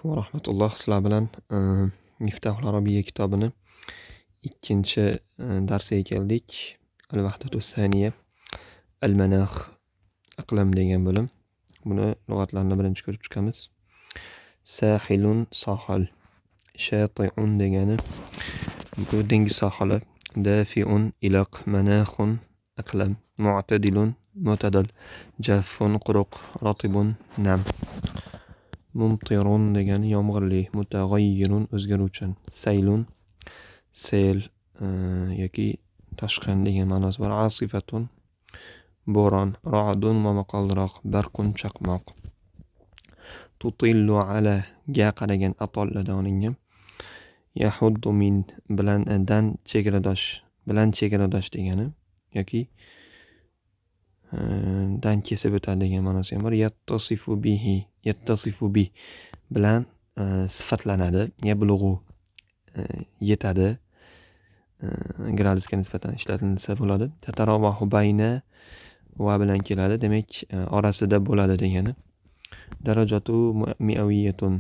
Alaykum va rahmatulloh. Sizlar bilan Miftahul Arabiyya kitobini ikkinchi darsiga keldik. Al-Vahdatu Saniya, Al-Manax, iqlim degan bo'lim. Buni lug'atlarini birinchi ko'rib chiqamiz. Sahilun sohil, shati'un degani bu dengiz sohili, dafi'un iliq, manaxun iqlim, mu'tadilun mo'tadil, jaffun quruq, ratibun nam. Mumtirun degani yomg'irli, mutag'ayyirun o'zgaruvchan, saylun sel yoki toshqin degan ma'nosi bor, asifatun bo'ron, ra'dun momaqaldiroq, barqun chaqmoq. Tutillu ala ga qaragan atolladan olingan. Yahuddu min bilan dan chegaradosh, bilan chegaradosh degani yoki dan kesib o'tadi degan ma'nosi ham bor. Yattasifu bihi, yattasifu bi bilan sifatlanadi. Yablug'u yetadi. Gradusga nisbatan ishlatilsa bo'ladi. Tataravahu bayna va bilan keladi. Demak, orasida bo'ladi degani. Darajatu mi'aviyatun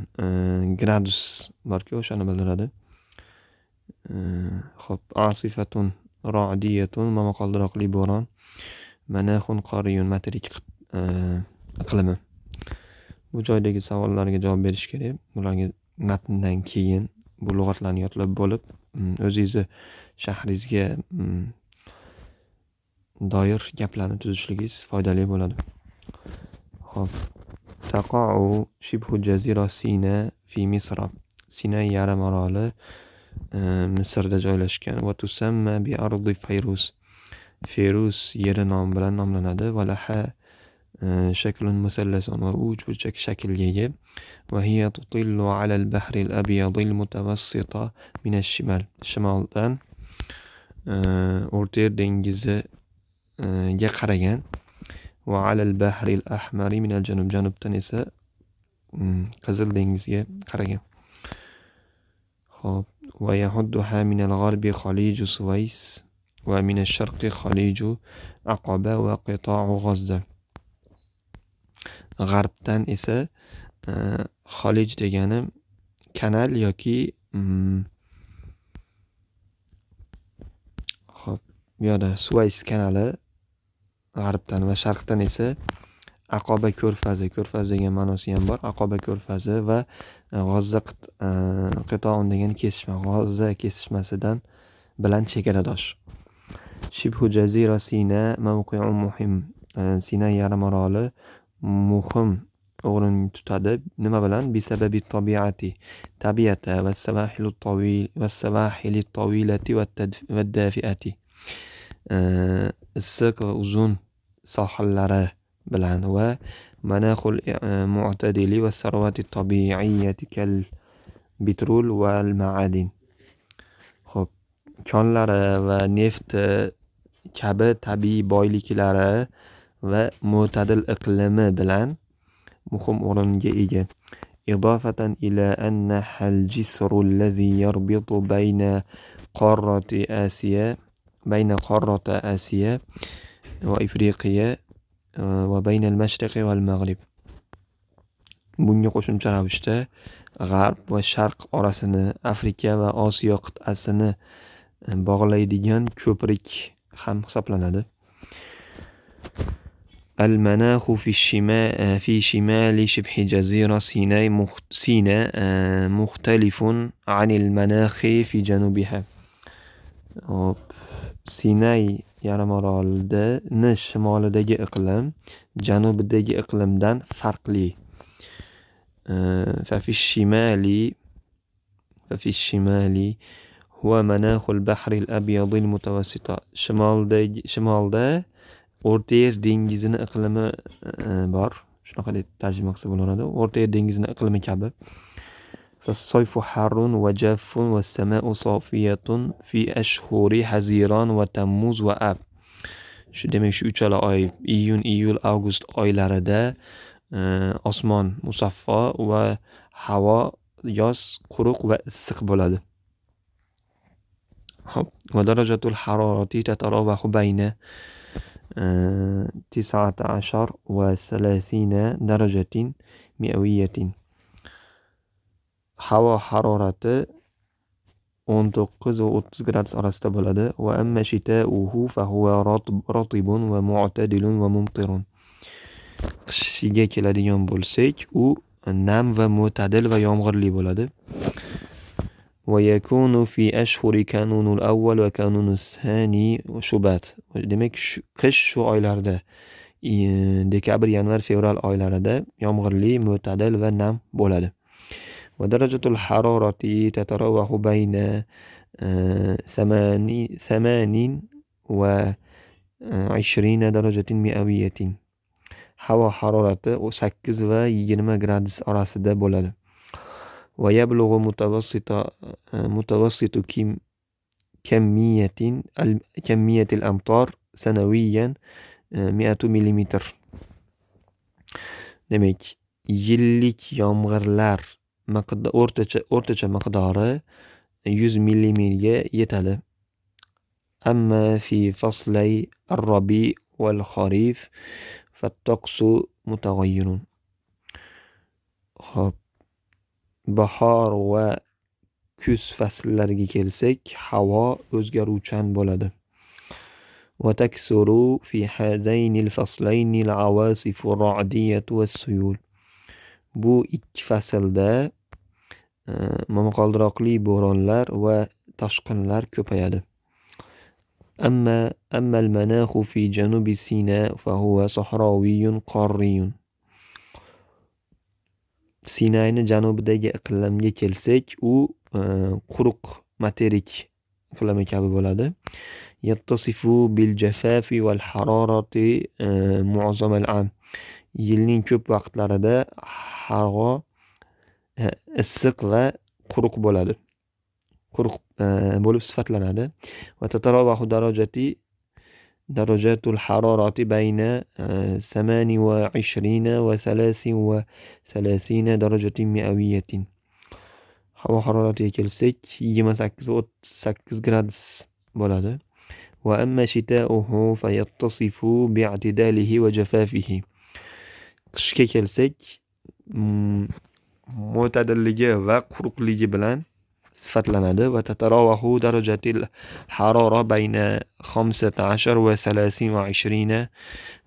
gradus borki, o'shani bildiradi. Xo'p, asifatun ra'diyatun momaqaldiroqli bo'ron. Manaxun qoriyun materik iqlimi. Bu joydagi savollarga javob berish kerak. Bularga matndan keyin bu lug'atlarni yodlab bo'lib, o'zingizni shahringizga doir gaplarni tuzishligingiz foydali bo'ladi. Xo'p, taqa'u shibhu jazira Sina fi Misra. Sinay yarim oroli Misrda joylashgan va tusamma bi ardi Fayruz. Feruz yeri nomi bilan nomlanadi va laha shaklun musallasun va u uchburchak shaklga ega va hiya tutillu alal bahril abyadil mutawassita minash shimal. Shimoldan O'rta Yer dengiziga qaragan va alal bahril ahmari minal janub. Janubdan esa Qizil dengizga qaragan. Xo'p, va yahudduha minal g'arbi xaliju Suvays va minash sharqi xaliju Aqoba va qito'u G'azza. G'arbdan esa xalij degani kanal yoki xo'p, bu yoqda Suvays kanali g'arbdan va sharqdan esa Aqoba ko'rfazi, ko'rfaz degan ma'nosi ham bor. Aqoba ko'rfazi va G'azza qito'un degani kesishma, G'azza kesishmasidan bilan chegaradosh. Shibhu jazira Sina mavqi'un muhim. Sinay yarim oroli muhim o'rin tutadi. Nima bilan? Bisababi tabiati. Tabiata va savahilu tawil va savahili tawilati va dafiati. Issiq va uzun sohillari bilan va manaxul mu'tadili va sarvati tabiiyyati kal bitrul wal ma'adin. Xo'p, konlari va nefti kabi tabiiy boyliklari va mo'tadil iqlimi bilan muhim o'ringa ega. Idofatan ila annaha al-jisru allazi yarbitu bayna qorrati Asiya, bayna qorrati Asiya va Ifriqiya va bayna al-mashriqi wal mag'rib. Bunga qo'shimcha ravishda g'arb va sharq orasini, Afrika va Osiyo qit'asini bog'laydigan ko'prik ham hisoblanadi. Al-manaxu fi shimali shibhi jazira Sinay Sina muxtalifun anil manaxi fi janubiha. Hop, Sinay yarim orolini shimolidagi iqlim janubidagi iqlimdan farqli. Fa fi shimali huwa manaxul bahril abyadil mutawassita. Shimolda O'rta Yer dengizini iqlimi bor. Shunaqa deb tarjima qilsa bo'ladi. O'rta Yer dengizini iqlimi kabi. Fas-sayfu harrun va jaffun was-sama'u sofiyatun fi ashhuri haziron va tammuz va ab. Shu demak, shu uchala oy iyun, iyul, avgust oylarida osmon musaffo va havo yoz quruq va issiq bo'ladi. Xo'p, va darajatul harorati tatarawahu bayna 19 va 30 darajatin mi'aviyatin. Havo harorati 19 va 30 gradus orasida bo'ladi. Va amma shitauhu fahuwa ratibun va mu'tadilun va mumtirun. Qishiga keladigan bo'lsak, u nam va mo'tadil va yomg'irli bo'ladi. Va yakunu fi ashhuri kanunul avval va kanunus sani shubat. Demak, qish shu oylarda, dekabr, yanvar, fevral oylarida yomg'irli, mo'tadil va nam bo'ladi. Va darajatul harorati tatarawahu bayna samanin va ishrina darajatin mi'aviyatin. Havo harorati 8 va 20 gradus orasida bo'ladi. Va yablug'u mutawassitu kammiyatil amtor sanaviyan mi'atu millimetr. Demak, yillik yomg'irlar o'rtacha miqdori 100 millimetrga yetadi. Amma fi faslay ar-rabi wal kharif fattaqsu mutag'ayyirun. Xo'p, bahor va kuz fasllariga kelsak, havo o'zgaruvchan bo'ladi. Va taksuru fi hazaynil faslayni al-awasifu ar-ra'diyatu was-suyul. Bu ikki faslda momaqaldiroqli bo'ronlar va toshqinlar ko'payadi. Amma al-manaxu fi janubi Sina fahuwa sahroviyyun qorriyun. Sinayni janubidagi iqlimga kelsak, u quruq materik iqlimi kabi bo'ladi. Yattasifu bil jafafi wal harorati mu'zamal am. Yilning ko'p vaqtlarida havo issiq va quruq bo'ladi. Quruq bo'lib sifatlanadi. Va tatarawahu darajatul harorati bayna samani va ishrina va salasin va salasina darajatin mi'aviyatin. Havo haroratiga kelsak, 28 va 38 gradus bo'ladi. Va amma shitauhu fayattasifu bi'tidalihi va jafafihi. Qishga kelsak, mo'tadilligi va quruqligi bilan sifatlanadi. Va tatarawahu darajatil harora bayna 15 va 23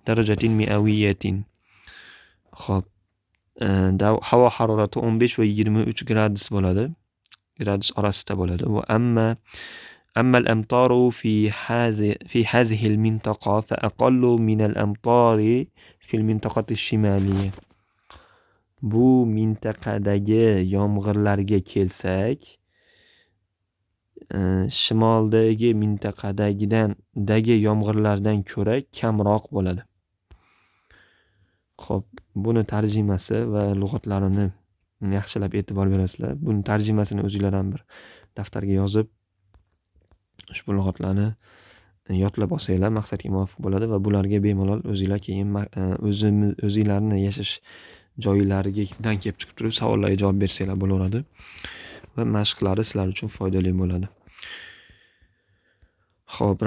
darajatin mi'aviyatin. Xo'p, havo harorati 15 va 23 gradus bo'ladi. Gradus orasida bo'ladi. Va amma al-amtaru fi hazihi al-mintaqa fa aqallu min al-amtari fi al-mintaqati ash-shimaliyya. Bu mintaqadagi yomg'irlarga kelsak, shimoldagi mintaqadagidan yomg'irlardan ko'ra kamroq bo'ladi. Xo'p, buni tarjimasi va lug'atlarini yaxshilab e'tibor berasizlar. Buni tarjimasini o'zinglar ham bir daftarga yozib, ushbu lug'atlarni yodlab olsanglar maqsadga muvofiq bo'ladi va bularga bemalol o'zinglar keyin o'zinglarni yashash joylaridan kelib chiqib turib savollarga javob bersanglar bo'laveradi va mashqlari sizlar uchun foydali bo'ladi. Xo'p,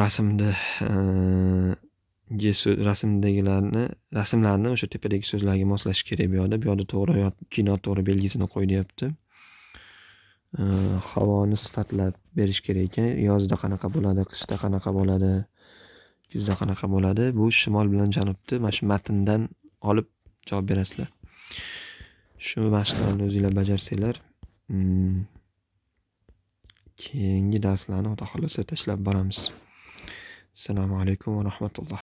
rasmlarni o'sha tepadagi so'zlarga moslashish kerak bu yoqda. Bu yoqda to'g'ri yoki noto'g'ri belgisini qo'y deyapti. Havoni sifatlab berish kerak ekan. Yozda qanaqa bo'ladi, qishda qanaqa bo'ladi, kuzda qanaqa bo'ladi. Bu shimol bilan janubni mana shu matndan olib javob berasizlar. Shu mashqlarni o'zinglar bajarsanglar, keyingi darslarni Xudo xohlasa tashlab boramiz. Assalomu alaykum va rahmatulloh.